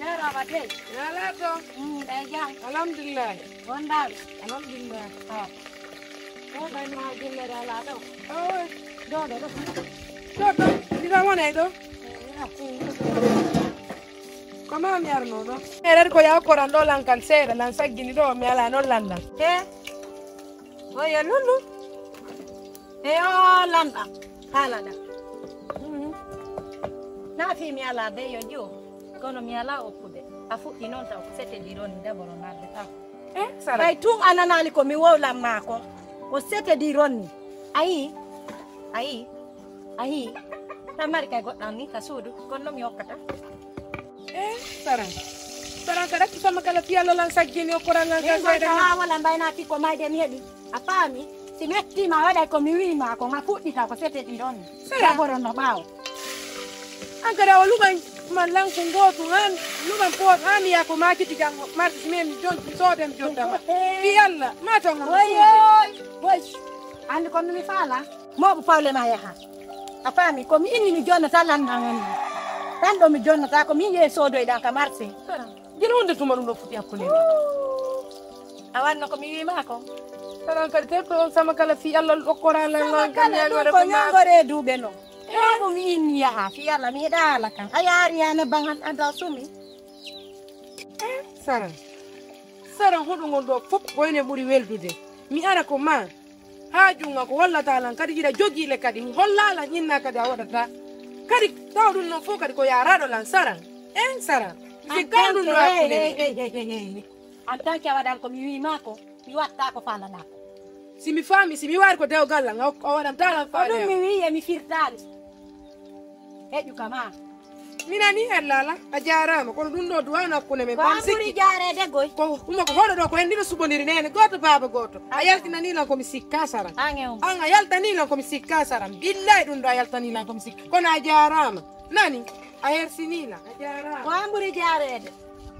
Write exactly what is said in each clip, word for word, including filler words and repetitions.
Jarama dey. Ala to. Mm, ɗe jam. Alhamdulillah. Wondaɓe. Alhamdulillah. Ha. Ɗo ɗo ma jillere ala ɗo. Awa. Ɗo ɗo ɗo. Ɗo ɗo. Ɗiɗa wona e ɗo. Ko ma mi arno ɗo. Erer ko ya koran ɗo lan kan seeɗa lan saggini ɗo mi ala noon landan. He. Oyo lulu. Eyo lanɗam. Haalaɗa. Mhm. Na fi mi ala de yo jo. Kono mi ala okkude. A fuɗɗi noon taw ko sete ɗi ɗon daboro narde taw. Eh, sara. Ɓay tun a nanaali ko mi wowlan maa kon. Ko sete ɗi ronni. Ayi. Ayi. Ayi. Tan mari kay goɗɗan ni ka suudu. Kono mi hokkata. Eh, saran. Saran ka ɗaccu sama kala fiyallo lan saggini o koran lan ka seeɗa. Min gonta haa wala mbaynaaki ko mayde mi heɓi. A faami? Si mettiima a waɗay ko mi wi'i maa kon a fuɗɗita ko sete ɗi ɗon. Saran. Daboro no ɓaawo. An kadi awa luɓan ma lanko ngootu han luɓan pooɗo an miya ko makiti janngo marti si min mi jonti sooden mi jonta ma. Fiyalla ma tan. Woy woy. Woy. Anndi kon no mi faala. Mooɓo pawle ma yaha. A faami ko mi inni mi jonnata lanɗan on ni. Tan ɗo mi jonnata ko min yehi soodoyɗan ka marché. Jino wonde tuma ɗum ɗo foti hakkunde. A wanno ko mi wiima ko. Saran kadi te ko on sama kala fi Allah ɗokkora lan lan kam ñangore ko ñangore duuɓe non. Ko mi inni yaha fi Allah mi heɗa ala kan. A yaari yana bangan anda sumi. Saran. Saran hoɗo ngon ɗo fof boyne ɓuri weldude. Mi ara ko ma. Haa junnga ko hollata lan kadi hiɗa jogii le kadi hollaa lan inna kadi a waɗata kadi taw ɗum noon fof kadi ko yaaraaɗo lan saran en saran. Sikkaa ɗum no hakkunde. En tant que a waɗan ko mi wii maa ko mi watta ko faalaɗaa ko. Si mi faami si mi waari ko dewgal lan a waɗanta lan faale. Ko ɗum mi wii e mi firtaali. Heƴu kama. Minani hellala a jarama kono ɗum ɗo duwano hakkunde men ko an ɓuri jarede goy ko huma ko hoɗo ɗo ko en ɗiɗo suɓodiri nene goto baaba goto a yaltinani lan komi sikka saran an a yaltani lan komi sikka saran billahi ɗum ɗo a yaltani lan komi sikka kono a jarama nani a hersini lan a jarama ko an ɓuri jarede.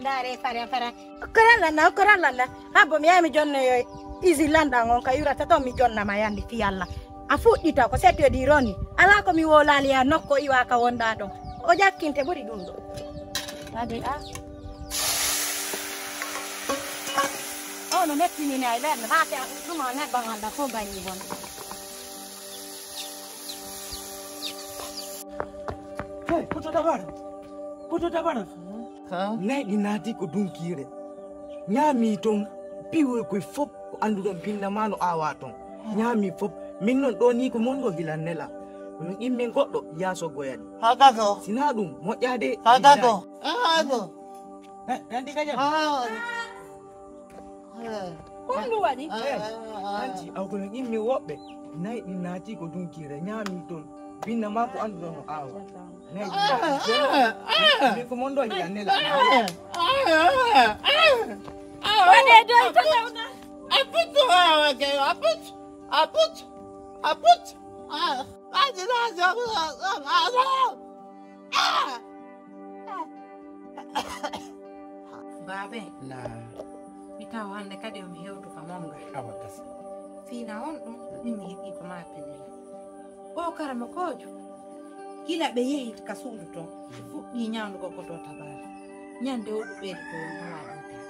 Ndaare fare fare. Okkorallah na okkorallah na habbo mi yaha mi jonnoyo isi lanɗan on ka yurata toon mi jonnama yande fi yalla. A fuɗɗita ko settedi roni alaa ko mi wowlaali ya nokko iwa ka wonɗa ɗon. O jakkinte ɓuri ɗum ɗo. Ade a o no mettinini ay ɓen haate ɗum o neɗɗo gonɗa fof bañi bon. Hey, koto dabara. Koto dabara. Nayɗi naati ko dunkiire. Ñaami toon piiwoy koye fof ko annduɗon binndama no aawaa toon. Ñaami fof. Min noon ɗo nii ko mon ɗo gila nela. Kono immin goɗɗo yaaso goyani. Hagago. Sinaa ɗum moƴƴaade. Hagago. Hagago. Nanti kajam. Ko ɗum waɗi? Anti aw kono immi woɓɓe nayi ɗi naati ko dunkiire ñaami toon binna ma ko annduɗo no aawa nayi ɗi naati min ko mon ɗo hiɗa nela waɗe doy to tawna. Aput awa ke aput aput aput. Baabe. Na. Mi tawa hannde kadi omi hewtu ka monga. Awa gasi. Fina on ɗum min mi heɓi ko ma pelel. O karamokoojo. Gila ɓe yehi ka suudu to ɓe fuɗɗi ñawndugo ko to tabaare. Ñande o ɗuɓɓeede to won hawa ɗum tan.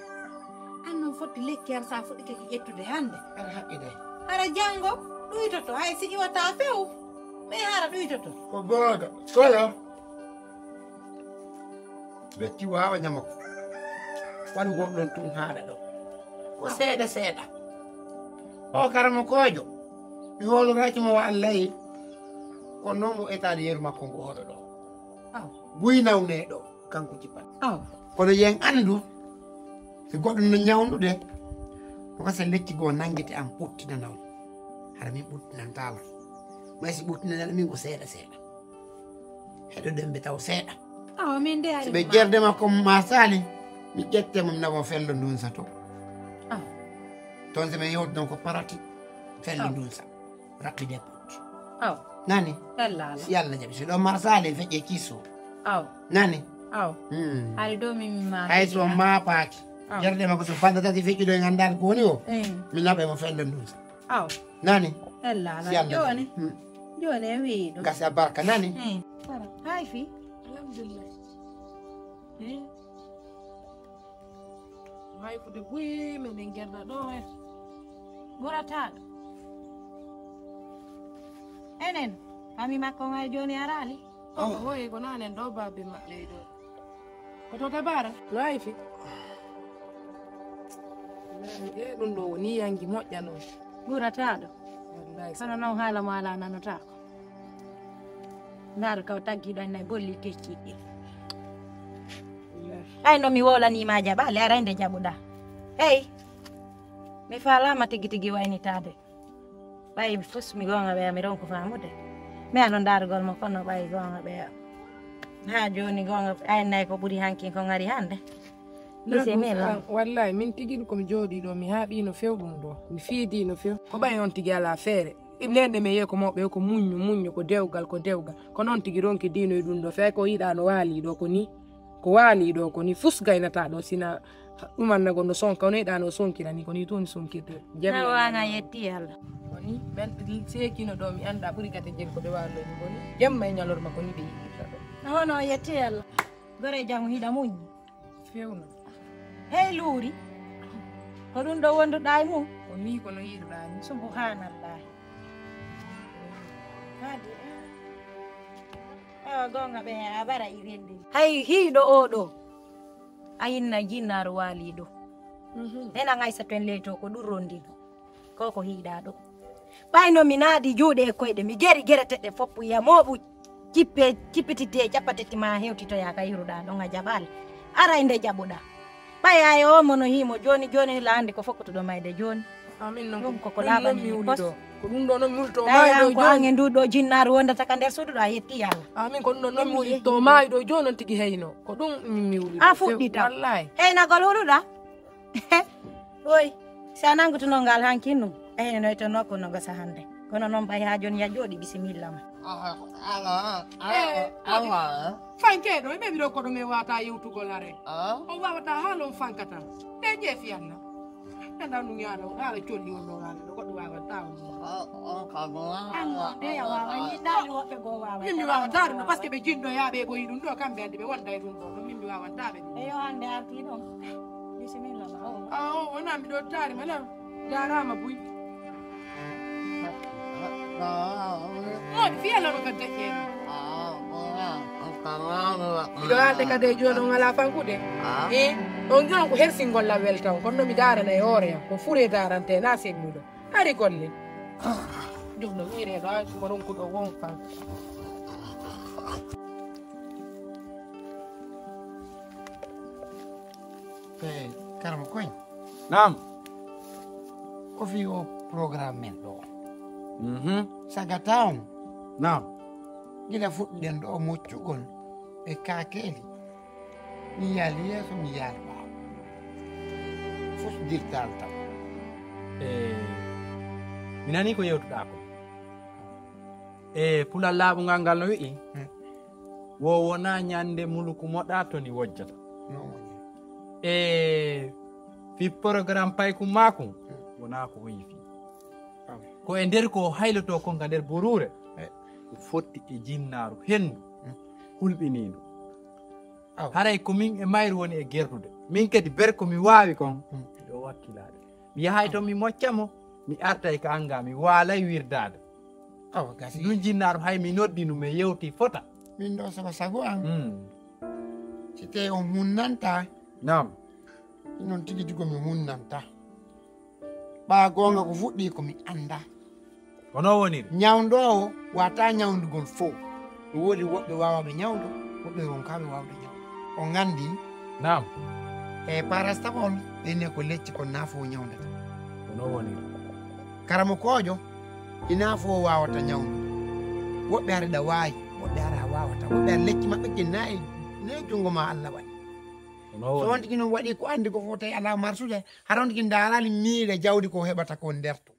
An noon fotti lekki ar sa fuɗɗike ki ƴettude hannde. Aɗa haqqi de. Hara janngo ɗuytoto hay si iwata few. Ɓe hara ɗuytoto. Ko googa koyo. Ɓe tiwawa ñamako waɗugol ɗon tun haala ɗo ko seeɗa seeɗa. O karamokoojo mi hooloraki mo wa allahi. Kono noon mo etaade yeru makko ngo hoɗo ɗo buy nawne ɗo kanko jippat. Kono yen anndu si goɗɗo no ñawndude ko kasa lekki goo nanngete an ɓuttinana on. Hara min ɓuttinantala may si ɓuttinanana min ko seeɗa seeɗa. Heɗoɗen ɓe taw seeɗa. Awa min de si ɓe jerde makko ma sali Mi ƴette mo, mi nawa fello ndunsa to. Aw. Toon se mi yewti noon ko parati fello Aw. ndunsa. Raɓɓi debbo. Aw. Nani? Yalla ala. Si Yalla jaɓi. Si ɗo marsali feƴƴe kiso. Aw. Nani? Aw. Hmm. Hari ɗo min mi ma Hay so feƴƴa. ma paaki. Aw. Jarde makko so fanda tati feƴƴuɗo e nganndaani ko woni o. Eh. Mi naɓe mo fello ndunsa. Aw. Nani? Yalla ala. Si Yalla Jooni. jaɓi. Hmm. Jooni e wiyi ɗum. Gasa barka nani? Eh. Hay fi. Alhamdulillah. Eh. Hay ko de buy meɗen gerda ɗo he. Ɓurataɗo. Enen, fami makko ngal jooni araali? Oh, hoye ko nanen ɗo babe maɓɓe ɗo. Ko to dabara? No hay fi. E ɗum ɗo woni yangi moƴƴa noon. Ɓurataɗo. Wallahi. Kono noon haala mo ala nanotako. Ndaaru kaw taggiiɗo en nay bolli kecciɗɗi. Ɓay no mi wolaniima jaɓaali, aray nde jaɓuɗaa. Hey, mi faalaama tigi tigi waynitaade. Ɓay fus mi goonga ɓeya mi ronku faamude. Mi ano ndaarugol mo kono ɓay goonga ɓeya. Haa jooni goonga ay nay ko ɓuri hankin ko ngari hannde. Bisimilla. Ah, wallahi, min tigi ko mi jooɗii ɗo, mi haaɓii no few ɗum ɗo. Mi fiidii no few. Ko ɓay on tigi alaa feere. Nden nde mi yehi ko mawɓe, ko muñño, muñño, ko dewgal, ko dewgal. Ko noon tigi ronki diino e ɗum ɗo. Fey ko yiɗaa no waali ɗo ko ni. Ko waali ɗo ko ni. Fus gaynata ɗo sina ɗumanna gonɗo sonka. Ono yiɗaa no sonkira ni, ko ni tun sonkirde. Jemma Tawa nga yetti Yalla. Ko ni, ɓen seekino ɗo mi annda ɓuri gate jel ko ɓe waalno ni ko ni. Jemma e ñalorma ko ni ɓe yiɗirta ɗo. Hono yetti Yalla. Gore jam hiɗa muññi. Fewna. Hey luuri. Ko ɗum ɗo wonduɗaa e mum? Ko ni ko no yiɗuɗaa ni. Subhanallah. Kadi, eh. Ewa goonga ɓe a bara i rendi. Hay hiiɗo o ɗo. A yinna jinnaaru waali ɗo. Mhm. Ena ngaysa to en leyto ko ɗum rondino. Ko ko hiiɗaa ɗo. Ɓayno mi naadi juuɗe e koyɗe, mi geri gereteɗe fof, yamooɓu cippe, cippititte e cappatetti ma hewtitoyaa ka yiruɗaa ɗon a jaɓaali. Aray nde jaɓuɗaa. Ɓay ay o mono hiimo jooni, jooni laande ko fokkutuɗo mayde jooni. Amin noon Ɗum ko ko ɗum noon laaɓani mi wuli pos. Ɗo. Ko ɗum ɗo noon mi wuli to Tawi maayi ɗo an ko jooni. An e ndu ɗo jinnaaru wondata ka nder suudu ɗo a yetti Yalla. Amin ko ɗum ɗo noon mi wuli to maayi ɗo jooni on tigi heyno. Ko ɗum mi wuli A ɗo. fuɗɗita. Wallahi. Heynagol huɗuɗaa? Oy, si a nanngutuno ngal hankin ɗum, a henoyto nokku no gasa hannde. Kono noon ɓay haa jooni ya jooɗi bisimilla ma. Fankeeɗo, e ɓe mbiɗo ko ɗum e wata yewtugol are. O wawata haala on fankata. Nde jeefi Alla. Anda ɗum yaala, haala colli on ɗo haala ɗo goɗɗo wawata on. An noon de a wawa yiɗaade woɓɓe goo wawa. Min mi wawata ɗum ɗo, parce que ɓe jinnoyaaɓe e ɓoyi ɗum ɗo, kamɓe andi ɓe wonda e ɗum ɗo, ɗum min mi wawata ɓe ɗum. Eyo hannde arti ɗon. Bisimilla ma o. Awo, wona mbiɗo taari ma na. Jaaraama buy. Moɗi fiyanono ka deƴƴeeno. Mbiɗo haalde kadi e jooni on alaa fankude. E on joon ko hersingol lawel taw, kono no mi daarana e hoore am, ko fure daarante na sennuɗo. Ari golle. Ɗum no wiireeɗo haa ko ronkuɗo won fan. Eyi, karama koñ. Naam. Ko fii o programme men ɗo. Mhm. Sagata on. Naam. Gila fuɗɗen ɗo moccugol e kaakeeli. Mi yaali yeeso, mi yaali ɓaawo. Fof dirtal tan. E mi nanii ko yewtuɗaa ko. E pulal laaɓungal ngal no wi'i, Hmm. wo wonaa ñande muluku moɗa to ni wojjata. Non woni. E fi programme paykum maakum, Hmm. wonaa ko o yifi. Aw. Ko e nder ko o hayloto kon ka nder buruure, Eh. ko fotti e jinnaaru hendu, Hmm. hulɓiniindu. Aw. Haray ko min e mayru woni e gertude. Min kadi ber ko mi waawi kon, Hmm. miɗo wakkilaade. Mi yahay to mi mocca mo, mi artay ka anga, mi waalay wirdaade. Awa gasi. Ɗum jinnaaru hay mi noddi no mi yewti fota. Min ɗo soko sago an. Hmm. Si tawi on hunnanta. Naam. Ɗum noon tigi tigi ko mi hunnanta. Ɓaa goonga ko fuɗɗi ko mi annda. Ko noon woniri? Ñawndoowo wata ñawndugol fow. No woodi woɓɓe waawaaɓe ñawndo, woɓɓe ronkaaɓe waawde ñawndo. On nganndi? Naam. E parastamol, ɓe ne ko lecce ko naafo ñawndata. Ko noon woniri? Karamokoojo, ina fof waawata ñawndo. Woɓɓe hara ɗa waawi, woɓɓe hara a waawata. Woɓɓe hara lekki maɓɓe ke nayi, nayi junngo ma Allah waɗi. So on tigi noon waɗi ko anndi ko fof tawi alaa marsude, hara on tigi ndaaraali miile jawdi ko heɓata ko nder to.